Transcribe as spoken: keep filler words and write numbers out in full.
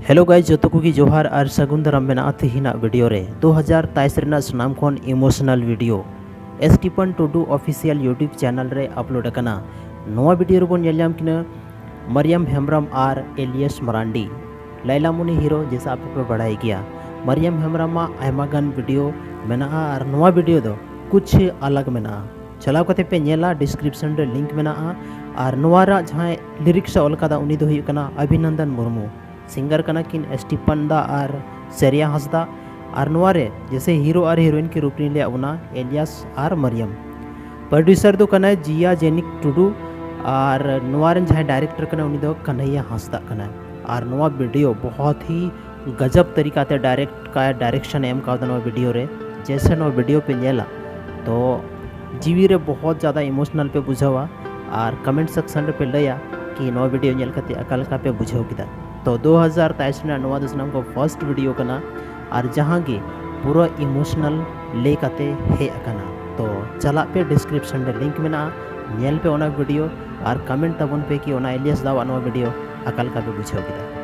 Hello guys, ᱡᱚᱛᱚ ᱠᱚᱜᱮ ᱡᱚᱦᱟᱨ ᱟᱨ ᱥᱟᱹᱜᱩᱱ ᱫᱟᱨᱟᱢ ᱢᱮᱱᱟᱜᱼᱟ ᱛᱮᱦᱮᱧᱟᱜ ᱵᱷᱤᱰᱤᱭᱳ ᱨᱮ᱾ ᱫᱩ ᱦᱟᱡᱟᱨ ᱛᱮᱭᱤᱥ ᱨᱮᱱᱟᱜ ᱥᱟᱱᱟᱢ ᱠᱷᱚᱱ ᱤᱢᱳᱥᱚᱱᱟᱞ ᱵᱷᱤᱰᱤᱭᱳ ᱮᱥᱴᱤᱯᱟᱱ ᱴᱩᱰᱩ ᱚᱯᱷᱤᱥᱤᱭᱟᱞ YouTube ᱪᱮᱱᱮᱞ ᱨᱮ ᱟᱯᱞᱳᱰ ᱟᱠᱟᱱᱟ᱾ ᱱᱚᱣᱟ ᱵᱷᱤᱰᱤᱭᱳ ᱨᱮᱵᱚᱱ ᱧᱮᱞ ᱧᱟᱢ ᱠᱤᱱᱟ ᱢᱟᱨᱤᱭᱟᱢ ᱦᱮᱢᱵᱨᱚᱢ ᱟᱨ ᱮᱞᱤᱭᱟᱥ ᱢᱟᱨᱟᱱᱰᱤ᱾ ᱞᱟᱭᱞᱟᱢᱩᱱᱤ ᱦᱤᱨᱳ ᱡᱮᱥᱟ ᱟᱯᱮ ᱯᱮ ᱵᱟᱲᱟᱭ ᱜᱮᱭᱟ᱾ ᱢᱟᱨᱤᱭᱟᱢ ᱦᱮᱢᱵᱨᱚᱢᱟᱜ ᱟᱭᱢᱟ ᱜᱟᱱ ᱵᱷᱤᱰᱤᱭᱳ ᱢᱮᱱᱟᱜᱼᱟ ᱟᱨ ᱱᱚᱣᱟ ᱵᱷᱤᱰᱤᱭᱳ ᱫᱚ ᱠᱩᱪᱷ ᱟᱞᱟᱜᱽ ᱢᱮᱱᱟᱜᱼᱟ᱾ ᱪᱟᱞᱟᱣ ᱠᱟᱛᱮ ᱯᱮ ᱧᱮᱞᱟ, ᱰᱤᱥᱠᱨᱤᱯᱥᱚᱱ ᱨᱮ ᱞᱤᱝᱠ ᱢᱮᱱᱟᱜᱼᱟ᱾ ᱟᱨ ᱱᱚᱣᱟ ᱨᱮᱭᱟᱜ ᱡᱟᱦᱟᱸᱭ ᱞᱤᱨᱤᱠᱥ ᱮ ᱚᱞ ᱠᱟᱫᱟ ᱩᱱᱤ ᱫᱚ ᱦᱩᱭᱩᱜ ᱠᱟᱱᱟ ᱚᱵᱷᱤᱱᱚᱱᱫᱚᱱ ᱢᱩᱨᱢᱩ᱾ ᱥᱤᱝᱜᱟᱨ ᱠᱟᱱᱟ ᱠᱤᱱ ᱮᱥᱴᱤᱯᱟᱱ ᱫᱟ ᱟᱨ ᱥᱮᱨᱤᱭᱟ ᱦᱟᱸᱥᱫᱟ᱾ ᱟᱨ ᱱᱚᱣᱟ ᱨᱮ ᱡᱮᱥᱮ ᱦᱤᱨᱳ ᱟᱨ ᱦᱤᱨᱳᱭᱤᱱ ᱠᱤᱱ ᱨᱩᱯ ᱞᱮᱫ ᱵᱚᱱᱟ ᱮᱞᱤᱭᱟᱥ ᱟᱨ ᱢᱟᱨᱤᱭᱟᱢ᱾ ᱯᱨᱚᱰᱭᱩᱥᱟᱨ ᱫᱚ ᱠᱟᱱᱟᱭ ᱡᱤᱭᱟ ᱡᱮᱱᱤᱠ ᱴᱩᱰᱩ᱾ ᱟᱨ ᱱᱚᱣᱟ ᱨᱮᱱ ᱡᱟᱦᱟᱸᱭ ᱰᱟᱭᱨᱮᱠᱴᱚᱨ ᱠᱟᱱᱟᱭ ᱩᱱᱤ ᱫᱚ ᱠᱟᱱᱦᱟᱭᱟ ᱦᱟᱸᱥᱫᱟ ᱠᱟᱱᱟᱭ᱾ ᱟᱨ ᱱᱚᱣᱟ ᱵᱷᱤᱰᱤᱭᱳ ᱵᱚᱦᱚᱛ ᱦᱤ ᱜᱟᱡᱟᱵ ᱛᱟᱹᱨᱤᱠᱟ ᱛᱮ ᱰᱟᱭᱨᱮᱠᱴ ᱠᱟᱭ, ᱰᱟᱭᱨᱮᱠᱥᱚᱱ ᱮ ᱮᱢ ᱠᱟᱣᱫᱟ ᱱᱚᱣᱟ ᱵᱷᱤᱰᱤᱭᱳ ᱨᱮ᱾ ᱡᱮᱥᱮ ᱱᱚᱣᱟ ᱵᱷᱤᱰᱤᱭᱳ ᱯᱮ ᱧᱮᱞᱟ ᱛᱚ ᱡᱤᱣᱤ ᱨᱮ ᱵᱚᱦᱚᱛ ᱡᱟᱫᱟ ᱤᱢᱳᱥᱚᱱᱟᱞ ᱯᱮ ᱵᱩᱡᱷᱟᱹᱣᱟ᱾ ᱟᱨ ᱠᱚᱢᱮᱱᱴ ᱥᱮᱠᱥᱚᱱ ᱨᱮᱯᱮ ᱞᱟᱹᱭᱟ ᱠᱤ ᱱᱚᱣᱟ ᱵᱷᱤᱰᱤᱭᱳ ᱧᱮᱞ ᱠᱟᱛᱮ ᱚᱠᱟ ᱞᱮᱠᱟ ᱯᱮ ᱵᱩᱡᱷᱟᱹᱣ ᱠᱮᱫᱟ᱾ ᱛᱚ ᱫᱩ ᱦᱟᱡᱟᱨ ᱛᱮᱭᱤᱥ ᱨᱮᱱᱟᱜ ᱱᱚᱣᱟ ᱫᱚ ᱥᱟᱱᱟᱢ ᱠᱚ ᱯᱷᱟᱨᱥᱴ ᱵᱷᱤᱰᱤᱭᱳ ᱠᱟᱱᱟ᱾ ᱟᱨ ᱡᱟᱦᱟᱸ ᱜᱮ ᱯᱩᱨᱟᱹ ᱤᱢᱳᱥᱚᱱᱟᱞ ᱞᱟᱹᱭ ᱠᱟᱛᱮ ᱦᱮᱡ ᱟᱠᱟᱱᱟ᱾ ᱛᱚ ᱪᱟᱞᱟᱜ ᱯᱮ, ᱰᱤᱥᱠᱨᱤᱯᱥᱚᱱ ᱨᱮ ᱞᱤᱝᱠ ᱢᱮᱱᱟᱜᱼᱟ, ᱧᱮᱞ ᱯᱮ ᱚᱱᱟ ᱵᱷᱤᱰᱤᱭᱳ᱾ ᱟᱨ ᱠᱚᱢᱮᱱᱴ ᱛᱟᱵᱚᱱ ᱯᱮ ᱠᱤ ᱚᱱᱟ ᱮᱞᱤᱭᱟᱥ ᱫᱟᱣᱟᱜ ᱱᱚᱣᱟ ᱵᱷᱤᱰᱤᱭᱳ ᱚᱠᱟ ᱞᱮᱠᱟ ᱯᱮ ᱵᱩᱡᱷᱟᱹᱣ ᱠᱮᱫᱟ᱾